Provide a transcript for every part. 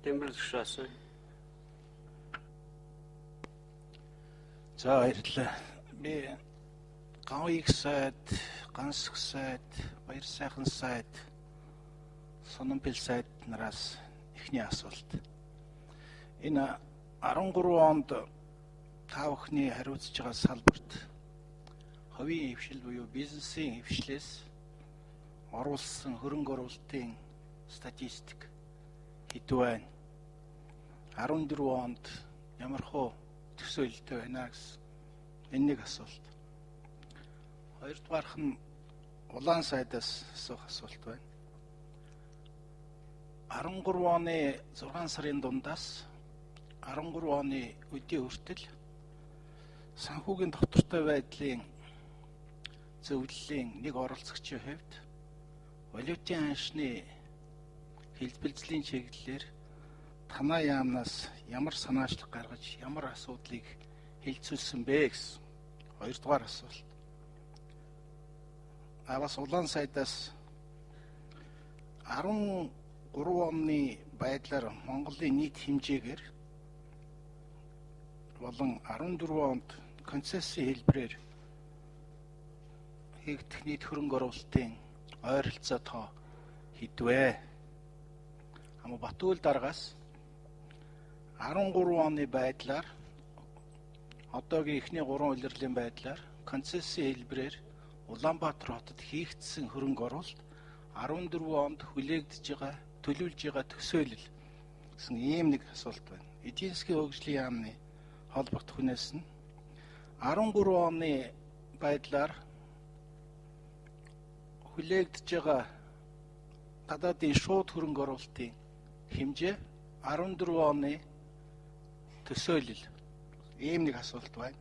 Дэмбэрэл гишүүн асууя. За, баярлалаа. Би Гавыг сайд, Гансх сайд, Баяр сайхан сайд, Сононпил сайд нараас эхний асуулт. Энэ 13 онд та бүхний хариуцж байгаа салбарт хувийн хвшил буюу бизнесийн хвшлээс оруулсан хөрөнгө оруулалтын статистик хэд байна? 14 онд ямар хуу төсөөлөлтэй байна гэсэн энэ нэг асуулт. Хоёрдугаарх нь улаан сайдаас асуух асуулт байна. 13 оны 6 сарын дундаас 13 оны өдий хүртэл санхүүгийн доктортой байдлын зөвлөлийн нэг оролцогчийн хувьд валютын ханшны хэлбэлзлийн чиглэлээр танай яамнаас ямар санаачлаг гаргаж, ямар асуудлыг хэлцүүлсэн бэ гэсэн хоёрдугаар асуулт. А бас улаан сайдаас 13 оны байдлаар Монголын нийт хэмжээгээр болон 14 онд концессийн хэлбэрээр хийгдэх нийт хөрөнгө оруулалтын ойролцоо тоо хэд вэ? Ама Батүйл даргаас 13 оны байдлаар одоогийн эхний 3 улирлын байдлаар концессийн хэлбэрээр Улаанбаатар хотод хийгдсэн хөрөнгө оруулалт 14 онд хүлээгдэж байгаа, төлөвлөж байгаа төсөөлөл гэсэн ийм нэг асуулт байна. Эдийн засгийн хөгжлийн яамны холбогдох хүнээс нь 13 оны байдлаар хүлээгдэж байгаа гадаадын шууд хөрөнгө оруулалтын хэмжээ, 14 оны төсөөлөл ийм нэг асуулт байна.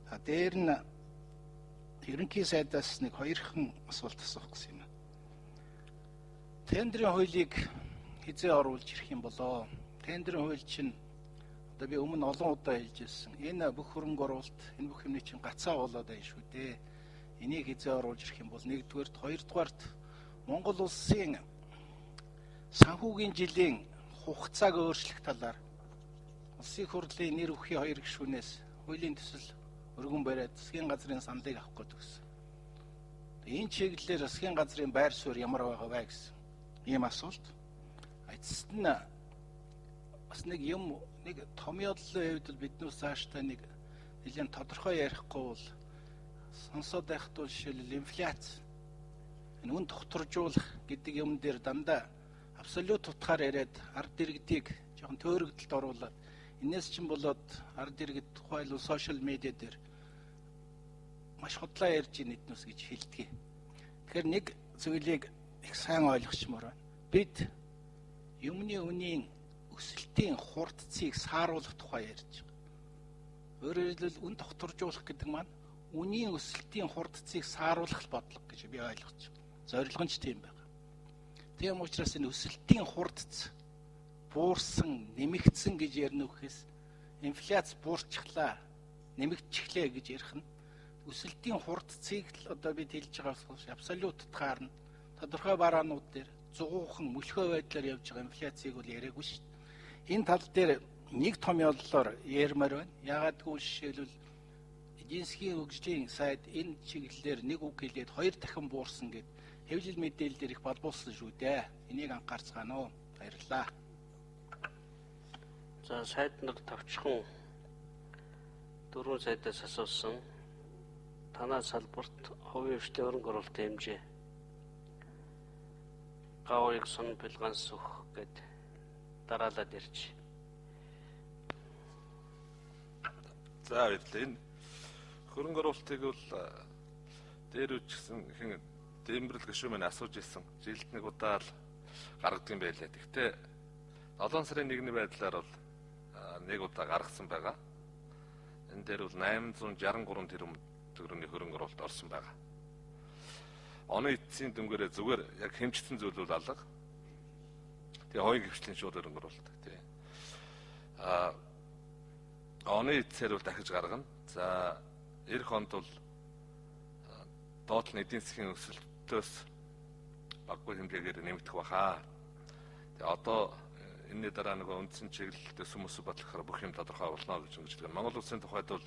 За, дээр нь ерөнхий сайдаас нэг хоёрхан асуулт асуух гэсэн юм. Тендерийн хуулийг хэзээ оруулж ирэх юм болоо? Тендерийн хууль чинь одоо би өмнө олон удаа хэлж ирсэн. Энэ бүх хөрөнгө оруулалт, энэ бүх юмны чинь гацаа болоод байна шүү дээ. Энийг хэзээ оруулж ирэх юм бол нэгдүгээрт, хоёрдугаарт Монгол улсын санхүүгийн жилийн хугацааг өөрчлөх талаар Улсын хурлын нэр бүхий хоёр гишүүнээс хуулийн төсөл өргөн бариад засгийн газрын саналыг авах гээд өгсөн. Энэ чиглэлээр засгийн газрын байр суурь ямар байгаа вэ гэсэн ийм асуулт. Эцэст нь бас нэг юм, нэг томьёоллын хувьд биднээс цаашдаа нэг нэлээд тодорхой ярихгүй бол сонсоод байхад бол жишээлбэл инфляц, энэ үн тогтворжуулах гэдэг юм дээр дандаа абсолют утгаар яриад ард иргэдийг жоохон төөрөгдөлд оруулаад энэс чинь болоод ард иргэд тухайлбал сошиал медиа дээр маш худлаа ярьж ийн эднүс гэж хэлдэг. Тэгэхээр нэг зүйлийг их сайн ойлгочмоор байна. Бид юмны үнийн өсөлтийн хурдцыг сааруулах тухай ярьж байгаа. Өөрөөр хэлбэл үн тогтворжуулах гэдэг маань үнийн өсөлтийн хурдцыг сааруулах бодлого гэж би ойлгож байна. Зорилго нь ч тийм байна. Тийм учраас энэ өсөлтийн хурдц буурсан, нэмэгдсэн гэж ярина үхээс инфляц буурчихлаа, нэмэгдчихлээ гэж ярих нь өсөлтийн хурдцыг л одоо бид хэлж байгаа болохоор абсолют утгаар нь тодорхой бараанууд дээр зугуухан мөлхөө байдлаар явж байгаа инфляцийг бол яриаггүй шүү дээ. Энэ тал дээр нэг томьёоллоор ярмаар байна. Яагаад гэвэл жишээлбэл эдийн засгийн хөгжлийн сайд энэ чиглэлээр нэг үг хэлээд хоёр дахин буурсан гэд хэвлэл мэдээлэл дээр их балбуулсан шүү дээ. Энийг анхаарцгаана уу. Баярлалаа. За, сайд нар товчхон дөрвөн сайдаас асуусан. Танай салбарт хувийн хвшлийн хөрөнгө оруулалтын хэмжээ. Гавыг сон пэлганс өөх гэд дараалаад ирж. За, баярлалаа. Энэ хөрөнгө оруулалтыг бол дээр үчигсэн хэн Дэмбэрэл гишүүн маань асууж ирсэн. Жилд нэг удаа л гаргадаг юм байлаа. Гэхдээ 7 сарын 1-ний байдлаар бол нэг удаа гаргасан байгаа. Энэ дээр бол 863 тэрбум төгрөгийн хөрөнгө оруулалт орсон байгаа. Оны эцсийн дүнгээрээ зүгээр яг хэмжигдсэн зүйл бол алга. Тэгээ хоёрын хвшлийн шууд хөрөнгө оруулалт тий. Оны эцсээр бол дахиж гаргана. За, эх онд бол доотлон нь эдийн засгийн өсөлтөөс баггүй хэмжээгээр нэмэгдэх баха. Тэгээ одоо Энэний дараа нөгөө үндсэн чиглэл төсөв мөсөв батлахаар бүх юм тодорхой болно гэж ингэж хэлдэг. Монгол улсын тухайд бол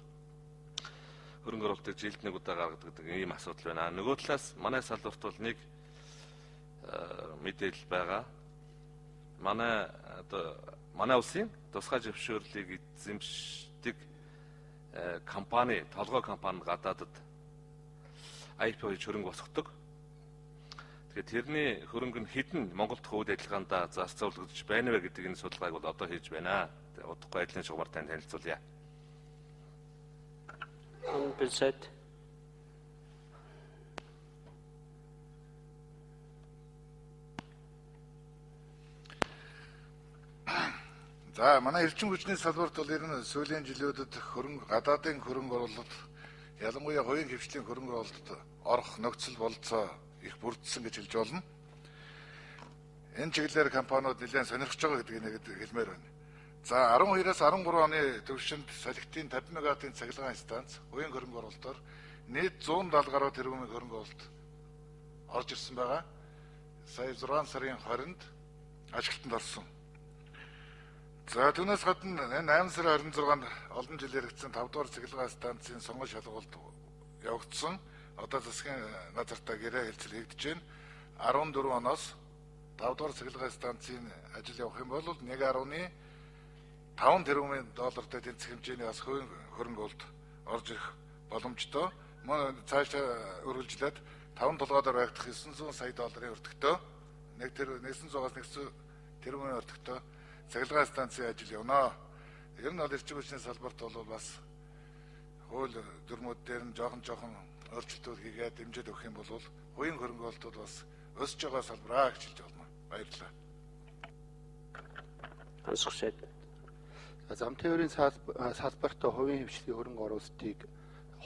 хөрөнгө оруулалтыг жилд нэг удаа гаргадаг гэдэг ийм асуудал байна. Нөгөө талаас манай салбарт бол нэг мэдээлэл байгаа. Манай одоо манай улсын тусгай зөвшөөрлийг эзэмшдэг компани, толгой компани гадаадад IPO хийж хөрөнгө босгодог. Тэгэхээр тэрний хөрөнгө нь хэдэн Монгол дахь үйл ажиллагаанд зарцуулагдаж байна вэ гэдэг энэ судалгааг бол одоо хийж байна. Тэгээ удахгүй ажлын шугамар тань танилцуулъя. Бэлсэт. За, манай эрчим хүчний салбарт бол ер нь сүүлийн жилүүдэд хөрөнгө гадаадын хөрөнгө оруулалт, ялангуяа хувийн хвшлийн хөрөнгө оруулалтад орох нөхцөл бололцоо их бүрдсэн гэж хэлж болно. Энэ чиглэлээр компаниуд нэлээд сонирхож байгаа гэдгийг нэг хэлмээр байна. За, 12-аас 13 оны төвшөнд салхитын 50 мегаваттын цахилгаан станц хувийн хөрөнгө оруулалтаар нийт 170 гаруй тэрбумын хөрөнгө оруулалт орж ирсэн байгаа. Сая 6 сарын 20-нд ажилтнанд орсон. За, түүнээс гадна энэ 8 сарын 26-нд олон жил яригдсан 5 дугаар цахилгаан станцын сонгон шалгуулт явагдсан. Одоо засгийн газартаа гэрээ хэлцэл хийгдэж байна. 14 оноос 5 дугаар цахилгаан станцын ажил явах юм бол 1.5 тэрбумын доллартай тэнцэх хэмжээний бас хувийн хөрөнгө оруулалт орж ирэх боломжтой. Мөн цаашаа үргэлжлээд 5 толгой дээр байхдах 900 сая долларын өртөгтөө 900-аас 9 тэрбумын өртөгтөө цахилгаан станцын ажил явна. Ер нь бол эрчим хүчний салбарт бол бас хууль дүрмүүд дээр нь жоохон өөрчлөлтүүд хийгээд дэмжиж өгөх юм бол хувийн хөрөнгө оруулалтууд бас өсөж байгаа салбараа гэж хэлж болно. Баярлалаа. Гансах сайд. Зам тээврийн салбарт хувийн хвшлийн хөрөнгө оруулалтыг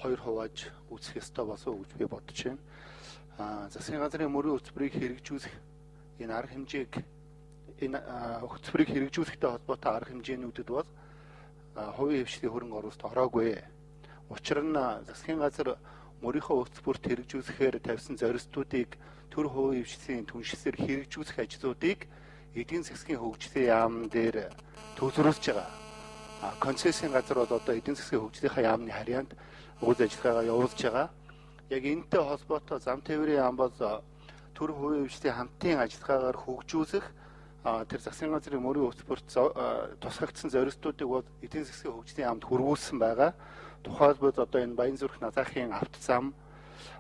хоёр хувааж үүсгэх ёстой болов уу гэж би бодож байна. Засгийн газрын мөрийн хөтөлбөрийг хэрэгжүүлэх энэ арга хэмжээг энэ хөтөлбөрийг хэрэгжүүлэхтэй холбоотой арга хэмжээнүүдэд бол хувийн хвшлийн хөрөнгө оруулалт ороогүй. Учир нь засгийн газар мөрийнхөө хөтөлбөрт хэрэгжүүлэхээр тавьсан зорилтуудыг төр хувийн хвшлийн түншлэлээр хэрэгжүүлэх ажлуудыг эдийн засгийн хөгжлийн яам дээр төвлөрүүлж байгаа. Концессийн газар бол одоо эдийн засгийн хөгжлийнхаа яамны харьяанд үйл ажиллагаагаа явуулж байгаа. Яг энэтэй холбоотой зам тээврийн яам бол төр хувийн хвшлийн хамтын ажиллагаагаар хөгжүүлэх тэр засгийн газрын мөрийн хөтөлбөрт тусгагдсан зорилтуудыг бол эдийн засгийн хөгжлийн яамд хүргүүлсэн байгаа. Тухайлбал одоо энэ Баянзүрх Назаахын автозам,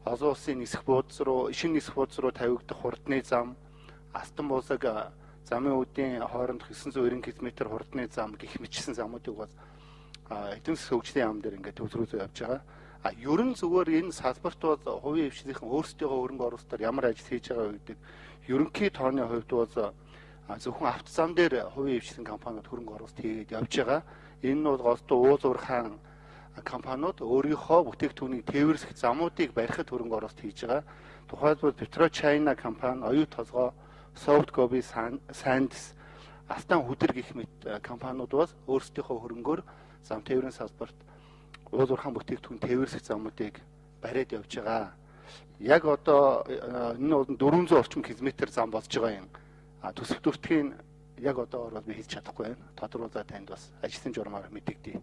олон улсын нисэх бууз руу, шинэ нисэх бууз руу тавигдах хурдны зам, Алтан буулаг замын үдийн хоорондох 990 км хурдны зам гэх мэтчсэн замуудыг бол эдийн засгийн хөгжлийн яам дээр ингээд төвлөрүүлээ явж байгаа. Ер нь зүгээр энэ салбарт бол хувийн хвшлийнхэн өөрсдийнхөө хөрөнгө оруулалтаар ямар ажил хийж байгаа вэ гэдэг ерөнхий тооны хувьд бол зөвхөн автозам дээр хувийн хвшлийн компаниуд хөрөнгө оруулалт хийгээд явж байгаа. Энэ нь бол голдуу уул уурхаан компаниуд өөрийнхөө бүтээгдэхүүнийг тээвэрлэх замуудыг барихад хөрөнгө оруулалт хийж байгаа. Тухайлбал Petro China компани, Оюу толгой, Soft Gobi Sands, Алтан хүдэр гэх мэт компаниуд бол өөрсдийнхөө хөрөнгөөр зам тээврийн салбарт уул уурхаан бүтээгдэхүүн тээвэрлэх замуудыг бариад явж байгаа. Яг одоо энэ бол 400 орчим километр зам болж байгаа юм. Төсөв дүртгийн яг одоогор бол би хэлж чадахгүй байна. Тодруулаад танд бас ажлын журмаар мэдэгдэе.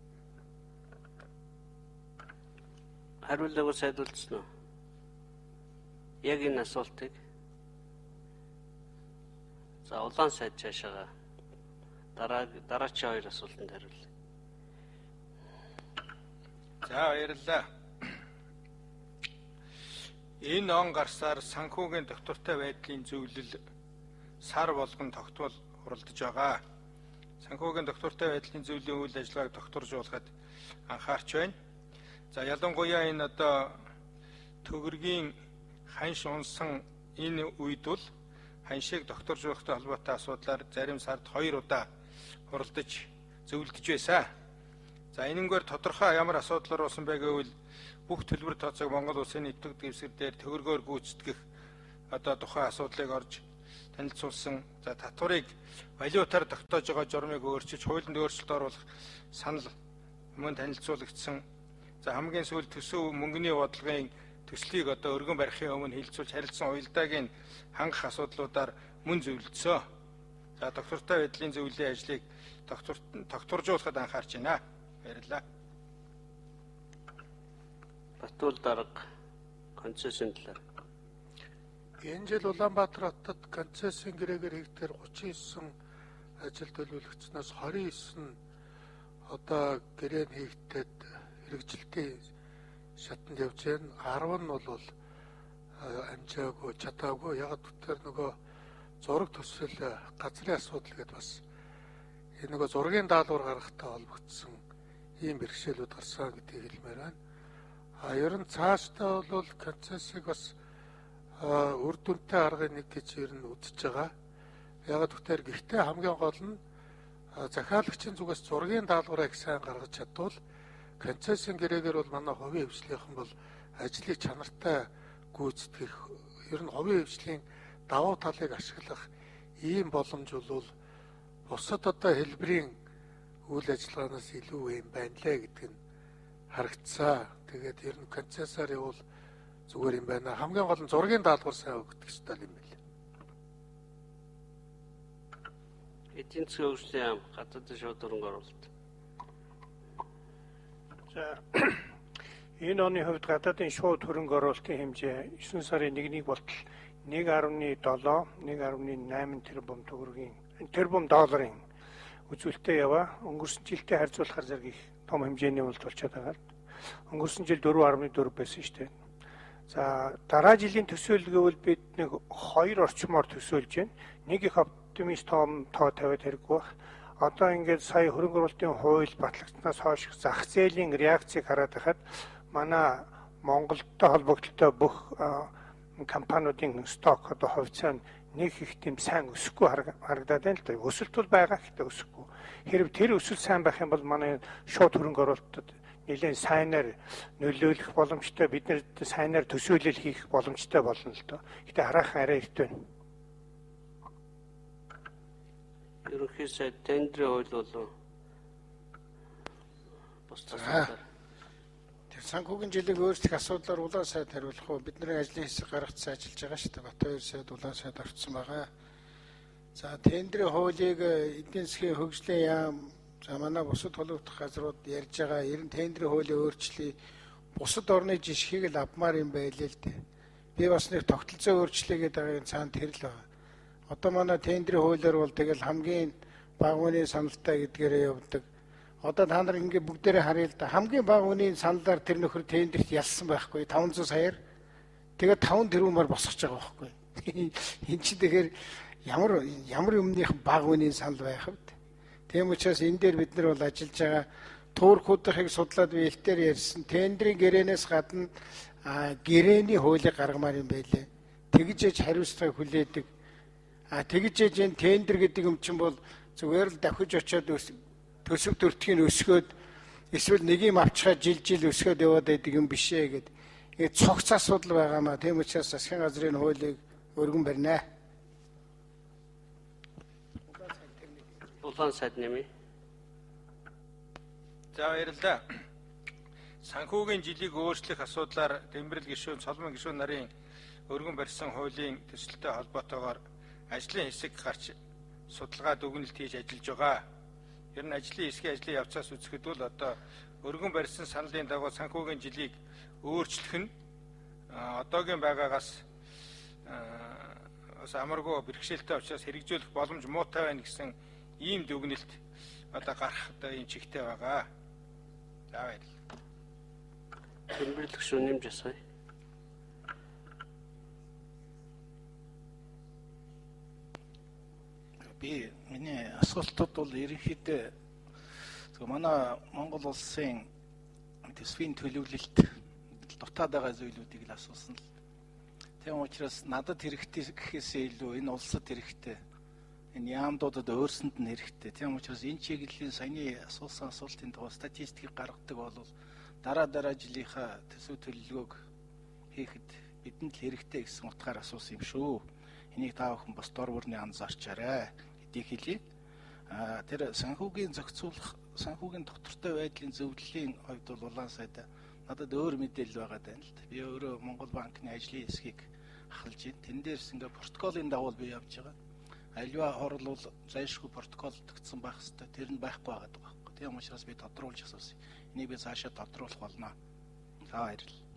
Хариулаагүй сайдулсан уу? Яг энэ асуултыг. За, улаан сайд цаашаага дараачийн хоёр асуултанд хариулъя. За, баярлалаа. Энэ он гарсаар санхүүгийн доктортой байдлын зөвлөл сар болгон тогтмол хуралдаж байгаа. Санхүүгийн доктортой байдлын зөвлөлийн үйл ажиллагааг докторжуулахад анхаарч байна. За, ялангуяа энэ одоо төгрөгийн ханш унсан энэ үед бол ханшийг докторжуулахтай холбоотой асуудлаар зарим сард 2 удаа хуралдаж зөвлөдөж байсан. За, энэнгээр тодорхой ямар асуудал оруулсан бэ гэвэл бүх төлбөр тооцоог Монгол улсын нийтлэг дэвсгэр дээр төгрөгөөр гүйцэтгэх одоо тухайн асуудлыг орж танилцуулсан. За, татварыг валютаар тогтоож байгаа журмыг өөрчилж, хуулинд өөрчлөлт оруулах санал мөн танилцуулагдсан. За, хамгийн сүүлд төсөв мөнгөний бодлогын төслийг одоо өргөн барихын өмнө хилцүүлж харилцан уялдааг нь хангах асуудлуудаар мөн зөвлөдсөө. За доктортой байдлын зөвлөлийн ажлыг тогтворжуулахад анхаарч байна. Баярлалаа. Батүл дарга концессийн талаар. Энэ жил Улаанбаатар хотод концессийн гэрээгээр хийгдээр 39 ажил төлөвлөгдснөөс 29 нь одоо гэрээ нь хийгдээд хэрэгжилтийн шатанд явж байна. 10 нь бол амжаагүй, чадаагүй. Яг тэр нөгөө зураг төсөл газрын асуудал гэдээ бас энэ нөгөө зургийн даалгавар гаргахтай холбогдсон ийм бэрхшээлүүд гарсан гэдгийг хэлмээр байна. А ер нь цаашдаа бол концессыг бас үр дүнтэй аргын нэг гэж ер нь үзэж байгаа. Яг тэгэхээр гэхдээ хамгийн гол нь захиалагчийн зүгээс зургийн даалгаврыг сайн гаргаж чадвал концессийн гэрээгээр бол манай хувийн хвшлийнхэн бол ажлыг чанартай гүйцэтгэх, ер нь хувийн хвшлийн давуу талыг ашиглах ийм боломж бол бусад одоо хэлбэрийн үйл ажиллагаанаас илүү юм байна лээ гэдэг нь харагдсан. Тэгээд ер нь концессаар явбал зүгээр юм байна. Хамгийн гол нь зургийн даалгавар сайн өгдөг ёстой юм байна. Эдийн засгийн хөгжлийн яам гадаадын шууд хөрөнгө оруулалт. За энэ оны хувьд гадаадын шууд хөрөнгө оруулалтын хэмжээ 9 сарын 1-ний болтол 1.7, 1.8 тэрбум төгрөгийн тэрбум долларын үзүүлэлттэй яваа. Өнгөрсөн жилтэй харьцуулахаар зэрэг их том хэмжээний болт болчиход байгаа. Өнгөрсөн жил 4.4 байсан шүү дээ. За дараа жилийн төсөөлөл гэвэл бид нэг 2 орчмоор төсөөлж байна. Нэг их оптимист том тоо тавиад хэрэггүй байх. Одоо ингээд сая хөрөнгө оруулалтын хууль батлагдсанаас хойш зах зээлийн реакцийг хараад байхад манай Монголтой холбогдлолтой бүх компаниудын сток одоо хувьцаа нь нэг их тийм сайн өсөхгүй харагдаад байна л да. Өсөлт бол байгаа гэхдээ өсөхгүй. Хэрв тэр өсөлт сайн байх юм бол манай шууд хөрөнгө оруулалтад нэлээд сайнаар нөлөөлөх боломжтой, бид нэр сайнаар төсөөлөл хийх боломжтой болно л доо. Гэтэ хараахан арай эрт байна. Ерөнхий сайд тендрийн хууль болон бус асуудлаар. Тэр санхүүгийн жилиг өөрчлөх асуудлаар улаан сайд хариулах уу? Бидний ажлын хэсэг гаргацсан ажиллаж байгаа шүү дээ. Батбаяр сайд, улаан сайд орцсон байгаа. За тендрийн хуулийг эдийн засгийн хөгжлийн яам, за манай бусад холбогдох газрууд ярьж байгаа. Ер нь тендрийн хуулийн өөрчлөлийг бусад орны жишгийг л авмаар юм байлээ л дээ. Би бас нэг тогтолцоо өөрчлөе гэдэг байгаагийн цаана тэр л байгаа. Одоо манай тендрийн хуулиар бол тэгэл хамгийн бага үнийн саналтай гэдгээрээ явдаг. Одоо та нар ингээ бүгдээрээ харъя л да. Хамгийн бага үнийн саналаар тэр нөхөр тендерт ялсан байхгүй 500 саяар. Тэгээд 5 тэрбумаар босгож байгаа байхгүй. Энд чинь тэгэхээр ямар ямар юмных бага үнийн санал байх вэ? Тийм учраас энэ дээр бид нар бол ажиллаж байгаа. Туркуудынхыг судлаад би элтээр ярьсан. Тендрийн гэрээнээс гадна гэрээний хуулийг гаргамаар юм байлээ. Тэгж ээж хариуцлагыг хүлээдэг. А тэгж ээж энэ тендер гэдэг юм чинь бол зүгээр л давхиж очиод төсөв төртгийг өсгөөд эсвэл нэг юм авчхаа жил жил өсгөөд яваад байдаг юм биш ээ гэд. Ингээд цогц асуудал байгаамаа. Тийм учраас засгийн газрын хуулийг өргөн барина. Улаан сайд нэмье. За баярлалаа. Санхүүгийн жилиг өөрчлөх асуудлаар Дэмбэрэл гишүүн, Цолмон гишүүн нарын өргөн барьсан хуулийн төсөлтэй холбоотойгоор ажлын хэсэг гарч судалгаа дүгнэлт хийж ажиллаж байгаа. Ер нь ажлын хэсгийн ажлын явцаас үзэхэд бол одоо өргөн барьсан саналын дагуу санхүүгийн жилийг өөрчлөх нь одоогийн байгаагаас бас амаргүй бэрхшээлтэй учраас хэрэгжүүлэх боломж муутай байна гэсэн ийм дүгнэлт одоо гарах одоо ийм чигтэй байгаа. За баярлалаа. Дэмбэрэл гишүүн нэмж асууя. Би миний асуултууд бол ерөнхийдөө манай Монгол улсын төсвийн төлөвлөлт дутаад байгаа зүйлүүдийг л асуусан л. Тийм учраас надад хэрэгтэй гэхээсээ илүү энэ улсад хэрэгтэй. Энэ яамдуудад өөрсөнд нь хэрэгтэй. Тийм учраас энэ чиглэлийн саяны асуусан асуултын дагуу статистикийг гаргадаг бол дараа жилийнхаа төсөв төлөвлөгөөг хийхэд бидэнд л хэрэгтэй гэсэн утгаар асуусан юм шүү. Энийг та бүхэн бас дор бүрний анзаарчаарай гэдгийг хэлье. Тэр санхүүгийн зохицуулах, санхүүгийн доктортой байдлын зөвлөлийн хувьд бол улаан сайд надад өөр мэдээлэл байгаа даа л да. Би өөрөө Монгол банкны ажлын хэсгийг ахалж байна. Тэн дээрс ингээ протоколын дагуу би явж байгаа. Аливаа хурал бол зайлшгүй протоколдогдсон байх хэвээр, тэр нь байхгүй байгаа байхгүй. Тийм учраас би тодруулж асуусан. Энийг би цаашаа тодруулах болно. За, баярлалаа.